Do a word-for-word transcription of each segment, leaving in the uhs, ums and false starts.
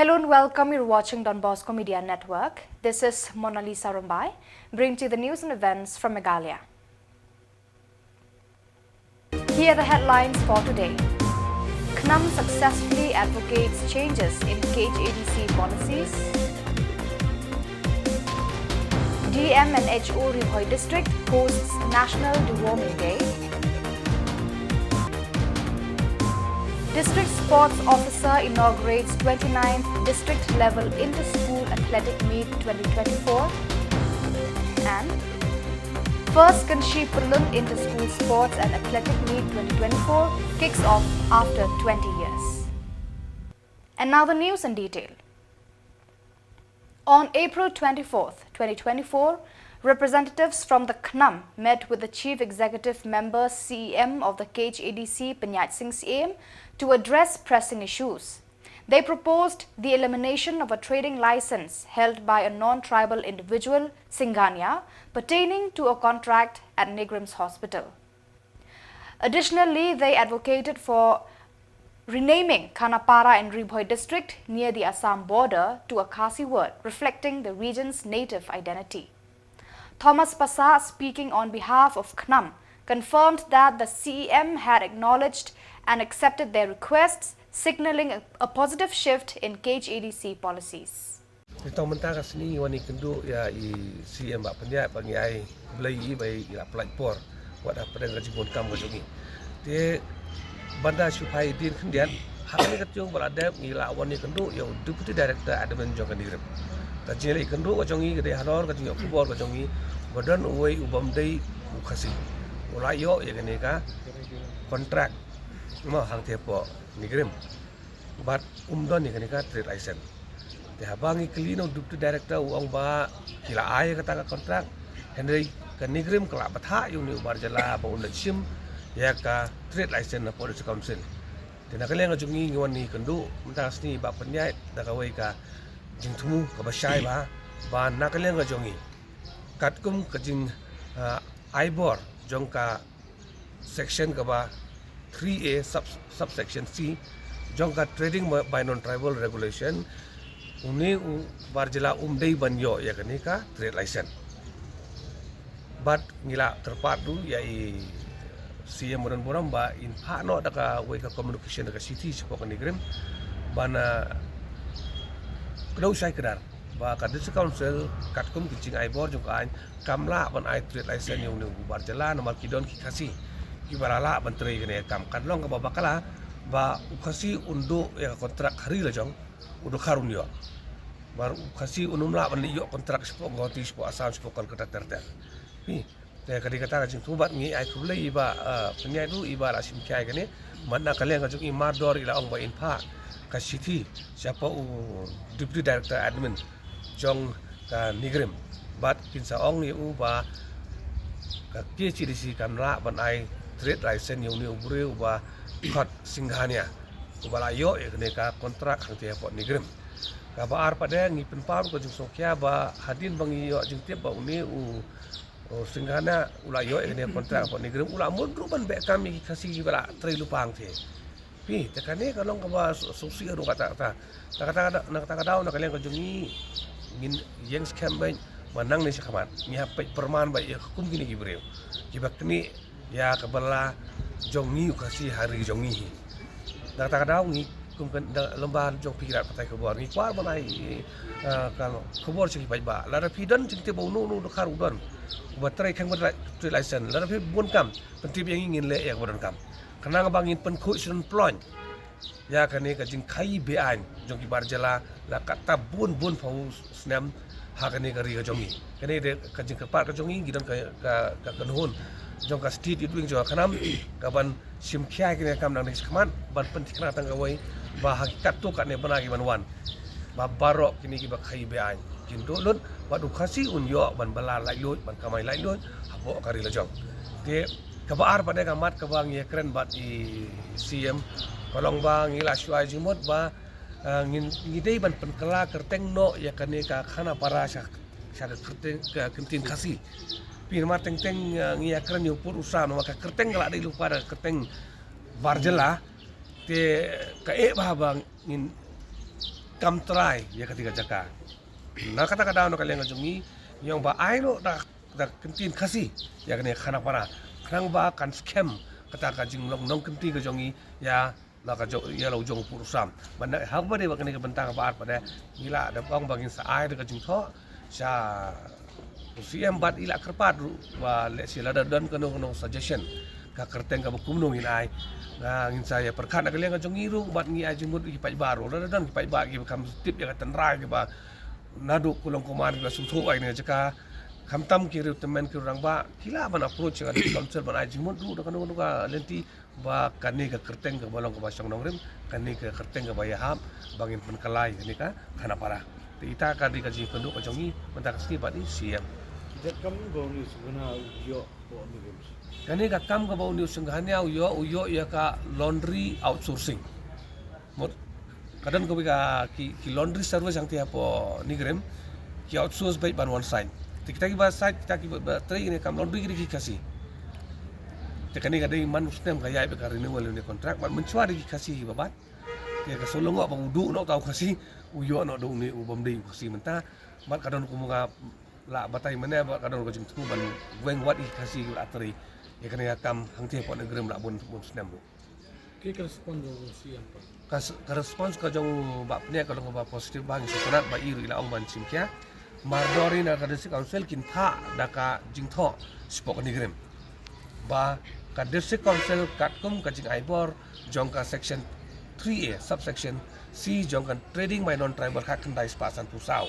Hello and welcome. You're watching Don Bosco Media Network. This is Mona Lisa Rumbai, bringing to you the news and events from Meghalaya. Here are the headlines for today. KHNUM successfully advocates changes in K H A D C policies. D M and H O Ri Bhoi District hosts National Deworming Day. District Sports Officer inaugurates twenty-ninth District Level Inter-School Athletic Meet twenty twenty-four. And First Kynshi Pyllun Inter-School Sports and Athletic Meet twenty twenty-four kicks off after twenty years. And now the news in detail. On April twenty-fourth, twenty twenty-four, representatives from the KHNUM met with the Chief Executive Member, C E M of the K H A D C, Pynïaid Sing Syiem, to address pressing issues. They proposed the elimination of a trading license held by a non-tribal individual, Singhania, pertaining to a contract at NEIGRIHMS Hospital. Additionally, they advocated for renaming Khanapara in Ri Bhoi District near the Assam border to a Khasi word, reflecting the region's native identity. Thomas Passah, speaking on behalf of KHNUM, confirmed that the C E M had acknowledged and accepted their requests, signalling a, a positive shift in K H A D C policies. Nitong mynta ka sngi ngi wan ïakynduh ïa i C E M Bah Pynïaid ba ngi ai khublei ïa i ba i la pynlait por wat hapdeng ka jingbun kam ka jong i. Te ban da shu phai dien khyndiat ha kane ka taïew ba la dep ngi la wan ïakynduh ïa u Deputy Director Admin jong ka NEIGRIHMS. Ka jingïakynduh ka jong i ka dei halor ka jingïoh khubor ka jong i ba don uwei u bym dei u Khasi u la ïoh ïa kane ka contract mo hangtei hapoh NEIGRIHMS. Bad um don ïa kane ka trade license. Te haba ngi kylli na u Deputy Director u ong ba ki la ai ïa kata ka contract, hynrei ka NEIGRIHMS ka la bthah ïa une u bar jylla ba un da shim ïa ka trade license na Police Council. Te na ka liang ka jong ngi ngi wan ïakynduh mynta ka sngi Bah Pynïaid da kawei ka jingthmu kaba shai bha ba na ka liang ka jong ngi katkum ka jing, ah, ai bor jong ka section kaba three A sub, subsection C jong ka trading by, by non-tribal regulation, une u bar jylla um dei ban ïoh ïa kane ka trade license. Bad ngi la kyrpad ruh ïa i C E M Wadon Burom ba in phah noh da kawei ka communication da ka shithi shapoh ka NEIGRIHMS ban, ah, kdew shai kdar ba ka District Council katkum ki jingai bor jong ka aiñ kam lah ban ai trade license ïa une u bar jylla namar ki don ki Khasi kiba la lah ban trei kane ka kam. Kan long kaba bakla ba u Khasi un duh ïa ka contract ha ri la jong, u dkhar un ïoh. Namar u Khasi un ym lah ban leit ïoh contract shapoh Guwahati, shapoh Assam, shapoh Kolkata ter ter. Phi, te ka dei kata ka jingthmu bad ngi ai khublei ïa i Bah, eh, Pynïaid ruh iba la shim khia ïa kane. Bad na ka liang ka jong i mardor i la ong ba in phah ka shithi shapoh u Deputy Director Admin jong ka NEIGRIHMS. Bad kin sa ong ïa u ba ka K H A D C kam lah ban ai trade license ïa une u briew uba khot Singhania uba la ïoh ïa kane ka contract hangtei hapoh NEIGRIHMS. Kaba ar pat de ngi pynpaw ka jingsngewkhia ba hadien ba ngi ïoh jingtip ba une u, u Singhania u la ïoh ïa kane ka contract hapoh NEIGRIHMS u la mut ruh ban beh kam ïa ki Khasi kiba la trei lypa hangtei. Phi, te kane ka long kaba sngewsih ruh kata kata. Na kata ka daw, na kata ka daw na ka liang ka jong ngi ngin ïeng skhem beit ba nangne shakhmat ngi hap peit pyrman beit ïa ka kum kine ki briew kiba knieh ïa ka bylla jong ngi u Khasi ha ri jong ngi hi. Na kata ka daw ngi kum ka da lem bad jong phi ki lad pathai khubor ngi kwah ban ai, eh, ka khubor sha ki paidbah. Lada phi don jingtip ba uno uno u dkhar u don uba trei khang ba trade license, lada phi bun kam pyntip ïa ngi ngin leh ïa kaba donkam. Khnang ba ngin pynkhuid shnong ploiñ ïa kane ka jingkhaii beaiñ jong ki bar jylla la katta bun bun phew snem ha kane ka ri ka jong ngi. Kane de ka jingkyrpad ka jong ngi, ngi don ka, ka, ka kynhun jong ka State Youth Wing jong ka KHNUM kaban shim khia ïa kane ka kam nangne shakhmat ban pynthikna tang kawei ba ha ki katto katne bnai kiban wan ba baroh kine kiba khaii beaiñ kin duh lut bad u Khasi un ïoh ban bylla laitluid, ban kamai laitluid hapoh ka ri la jong. Te kaba ar pat de ka mat kaba ngi ïakren bad i C M ka long ba ngi la shu ai jingmut ba, eh, ngin, ngi dei ban pynkylla kyrteng noh ïa kane ka Khanapara sha, sha ka kyrteng, ka ktien Khasi. Phi, namar teng teng, eh, ngi ïakren ïa u pud u sam namar ka kyrteng ka la dei lypa da ka kyrteng bar jylla. Te ka eh bha ba ngin kam trai ïa kata ka jaka. Na kata ka daw na ka liang ka jong ngi, ngi ong ba ai noh da, da ka ktien Khasi ïa kane ka Khanapara, khnang ba kan skhem kata ka jinglong nongkynti ka jong ngi ïa la ka jong, ïa la u jong u pud u sam. Ban da ha kaba dei ba kane ka bynta kaba ar pat de, ngi la dep ong ba ngin sa ai da ka jingthoh sha u C M bad i la kyrpad ruh ba lehse lada don kano kano suggestion ka kyrteng kaba kumno ngin ai. Nga ngin sa ïa pyrkhat na ka liang ka jong ngi ruh bad ngi ai jingmut ïa ki paidbah ruh. Lada don ki paidbah kiba kham tip ïa ka tynrai kiba naduh kulong kumne kiba sngewthuh ïa kane ka jaka, khamtam ki riew tymmen ki rangbah, ki lah ban approach ïa ka District Council ban ai jingmut ruh da kano kano ka lynti ba kane ka kyrteng kaba long kaba shong nongrim, kane ka kyrteng kaba ïahap ba ngin pynkylla ïa kane ka Khanapara. Te ita ka dei ka jingkynduh ka jong ngi mynta ka sngi bad i C M. Ka kam kaba une u Singhanaiah u ïoh hapoh NEIGRIHMS? Kane ka kam kaba une u Singhanaiah u ïoh, u ïoh ïa ka laundry outsourcing. Mut ka don kawei ka ki, ki laundry service hangtei hapoh NEIGRIHMS, ki outsource beit ban wan sait. Te kita kiba sait, kita kiba, ba trei ïa kane ka kam laundry ki dei ki Khasi. Te kane ka dei man u snem ka ïaid beit ka renewal ïa une u contract, bad mynshuwa dei ki Khasi kiba bat. Te ka shu long ba u duh noh uta u Khasi, u ïoh noh da une u bym dei u Khasi mynta. Bad ka don kumba nga la batai mynne, bad ka don ka jingthmu ban weng wat ïa ki Khasi kiba la trei ïa kane ka kam hangtei hapoh NEIGRIHMS la bun, bun snem ruh. Ki ka response jong u C M pat? Ka s-, ka response ka jong u Bah Pniah ka long kaba positive, ba ngi sngewtynnat ba i ruh i la ong ban shim khia. Mardor i na ka District Council kin phah da ka jingthoh shapoh ka NEIGRIHMS ba ka District Council katkum ka jingai bor jong ka Section three A, Subsection C jong ka Trading by Non-Tribal Act khyndai spah sanphew saw,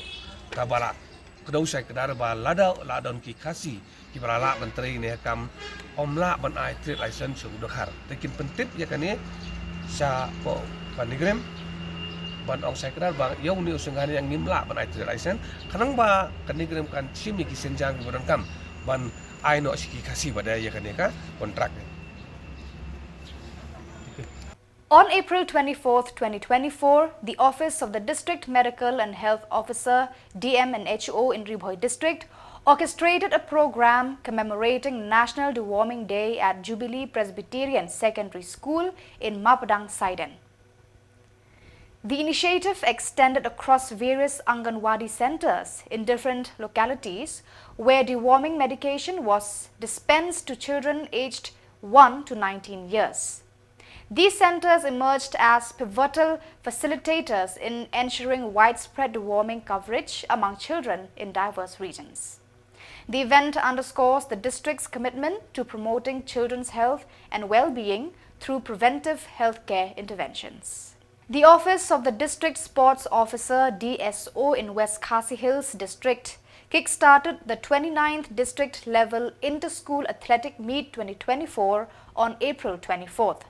kaba la kdew shai kdar ba lada la don ki Khasi kiba la lah ban trei ïa kane ka kam, ym lah ban ai trade license sha u dkhar. Te kin pyntip ïa kane shapoh ka NEIGRIHMS ban ong shai kdar ba ïa une u Singhanaiah ngim lah ban ai trade license, khnang ba ka NEIGRIHMS kan shim ïa ki sienjang kiba donkam ban ai noh sha ki Khasi ba dei ïa kane ka contract. On April twenty-fourth, twenty twenty-four, the Office of the District Medical and Health Officer, D M and H O in Ri Bhoi District, orchestrated a program commemorating National Deworming Day at Jubilee Presbyterian Secondary School in Mapdang, Saiden. The initiative extended across various Anganwadi centers in different localities where deworming medication was dispensed to children aged one to nineteen years. These centers emerged as pivotal facilitators in ensuring widespread deworming coverage among children in diverse regions. The event underscores the district's commitment to promoting children's health and well-being through preventive healthcare interventions. The Office of the District Sports Officer, D S O, in West Khasi Hills District kickstarted the twenty-ninth District Level Inter-School Athletic Meet twenty twenty-four on April twenty-fourth.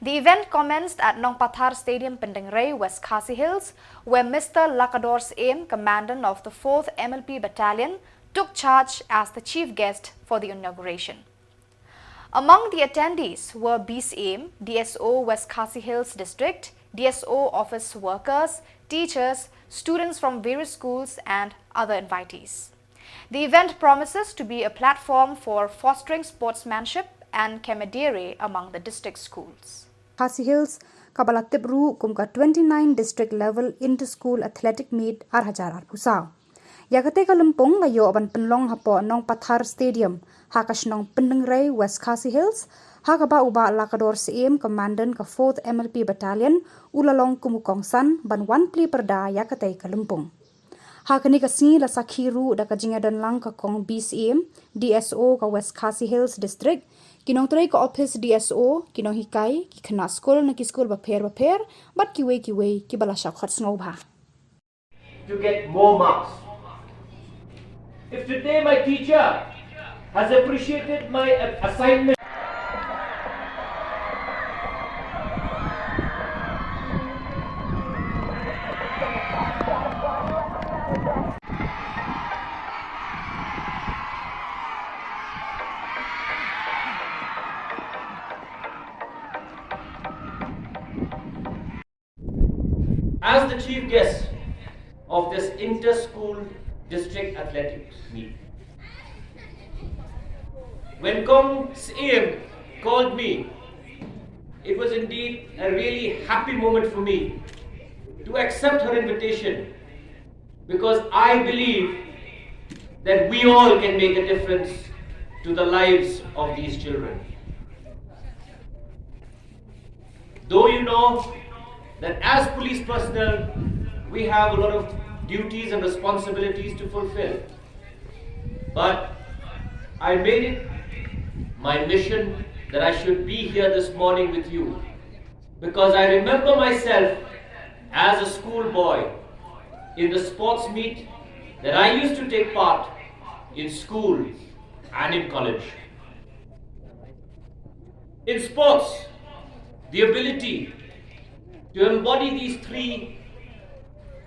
The event commenced at Nongpathar Stadium, Pyndengrei, West Khasi Hills, where Mister Lakador Syiem, Commandant of the fourth M L P Battalion, took charge as the chief guest for the inauguration. Among the attendees were B Syiem, D S O West Khasi Hills District, D S O office workers, teachers, students from various schools, and other invitees. The event promises to be a platform for fostering sportsmanship and camaraderie among the district schools. Khasi Hills, kaba la tip ruh kum ka twenty-nine District Level Inter-School Athletic Meet ar hajar arphew saw. Ïa katei ka lympung la ïoh ban pynlong hapoh Nongpathar Stadium, ha ka shnong Pyndengrei, West Khasi Hills, ha kaba u Bah Lakador Syiem, Commandant ka fourth M L P Battalion, u la long kum u kongsan ban wan plie pyrda ïa katei ka lympung. Ha kane ka sngi la sakhi ruh da ka jingïadonlang ka Kong B Syiem, D S O ka West Khasi Hills District, ki nongtrei ka ophis D S O, ki nonghikai, ki khynnah skul na ki skul bapher bapher, bad kiwei kiwei kiba la shah khot sngewbha. To get more marks. If today my teacher has appreciated my a-, assignment, as the chief guest of this inter-school district athletics meet, when Kong Syiem called me, it was indeed a really happy moment for me. to accept her invitation, because I believe that we all can make a difference to the lives of these children. Though you know that as police personnel, we have a lot of duties and responsibilities to fulfill. But I made it my mission that I should be here this morning with you, because I remember myself as a schoolboy in the sports meet that I used to take part in school and in college. In sports, the ability to embody these three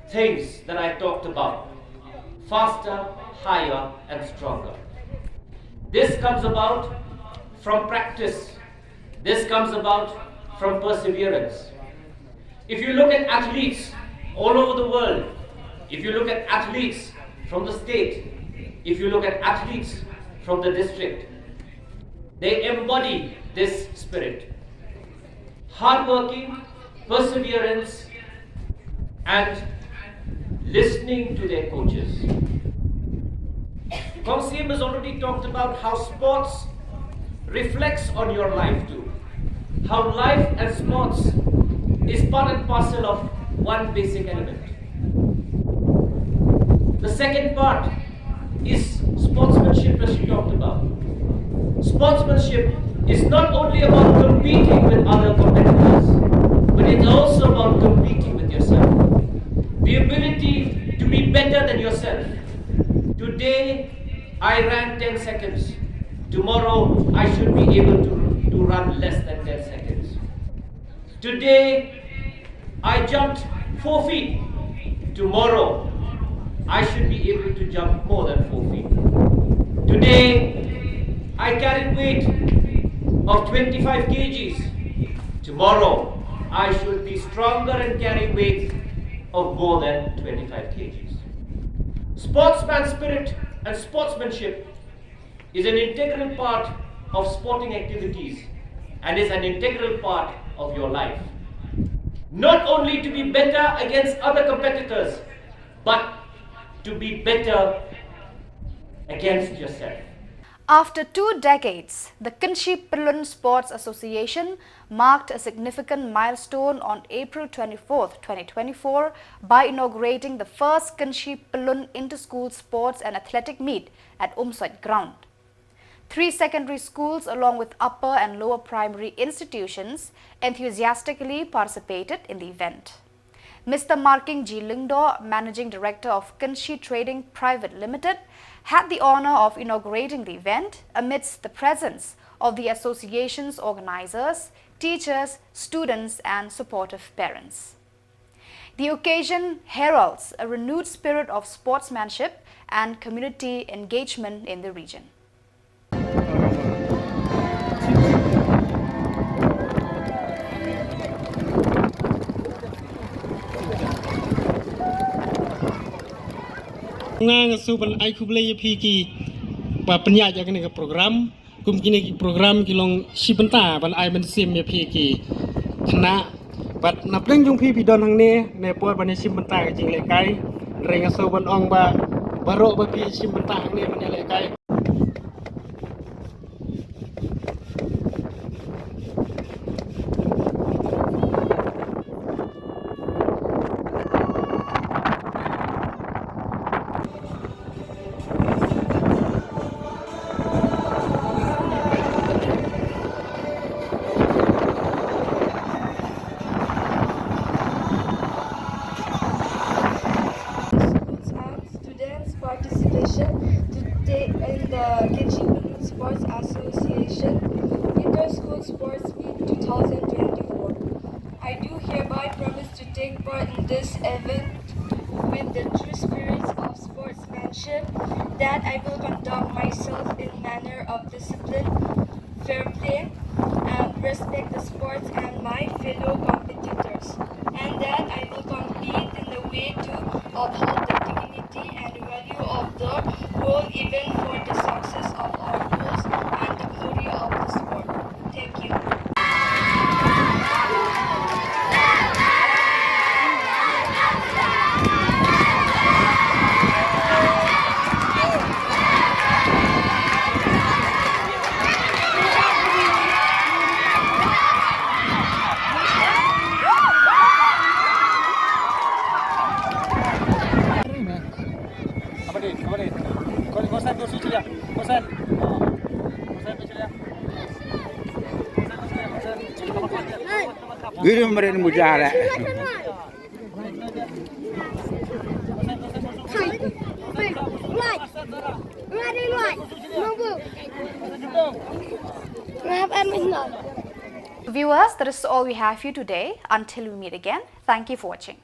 things that I talked about: faster, higher, and stronger. This comes about from practice. This comes about from perseverance. If you look at athletes all over the world, if you look at athletes from the state, if you look at athletes from the district, they embody this spirit. Hardworking, perseverance, and listening to their coaches. Kong Siem has already talked about how sports reflects on your life too. How life and sports is part and parcel of one basic element. The second part is sportsmanship, as she talked about. Sportsmanship is not only about competing with other competitors, but it's also about competing with yourself. The ability to be better than yourself. Today, I ran ten seconds. Tomorrow, I should be able to, to run less than ten seconds. Today, I jumped four feet. Tomorrow, I should be able to jump more than four feet. Today, I carried weight of twenty-five kgs. Tomorrow, I should be stronger and carry weight of more than twenty-five kgs. Sportsman spirit and sportsmanship is an integral part of sporting activities and is an integral part of your life. Not only to be better against other competitors, but to be better against yourself. After two decades, the Kynshi Pyllun Sports Association marked a significant milestone on April twenty-fourth, twenty twenty-four, by inaugurating the first Kynshi Pyllun Inter-School Sports and Athletic Meet at Umsoit Ground. Three secondary schools, along with upper and lower primary institutions, enthusiastically participated in the event. Mister Marking G Lyngdoh, Managing Director of Kynshi Trading Private Limited, had the honour of inaugurating the event amidst the presence of the association's organisers, teachers, students and supportive parents. The occasion heralds a renewed spirit of sportsmanship and community engagement in the region. Nga nga shu ban ai khublei ïa phi ki ba pynïaid ïa kane ka program. Kum kine ki program ki long shi bynta ban ai mynsiem ïa phi ki khynnah. Bad na pdeng jong phi phi don hangne ne por ban ïa shim bynta ka jinglehkai. Hynrei nga shu ban ong ba baroh ba phi shim bynta hangne ban ïalehkai. Schools and students' participation to take in the Kynshi Pyllun Sports Association Inter-School Sports Meet two thousand twenty-four. I do hereby promise to take part in this event with the true spirits of sportsmanship, that I will conduct myself in manner of discipline, fair play, and respect the sports and my fellow competitors, and that I will compete in the way to uphold the dignity and value of the whole event for the success of our goals and the glory of the sport. Thank you. Guru meren mujara. Viewers, that is all we have for you today. Until we meet again, thank you for watching.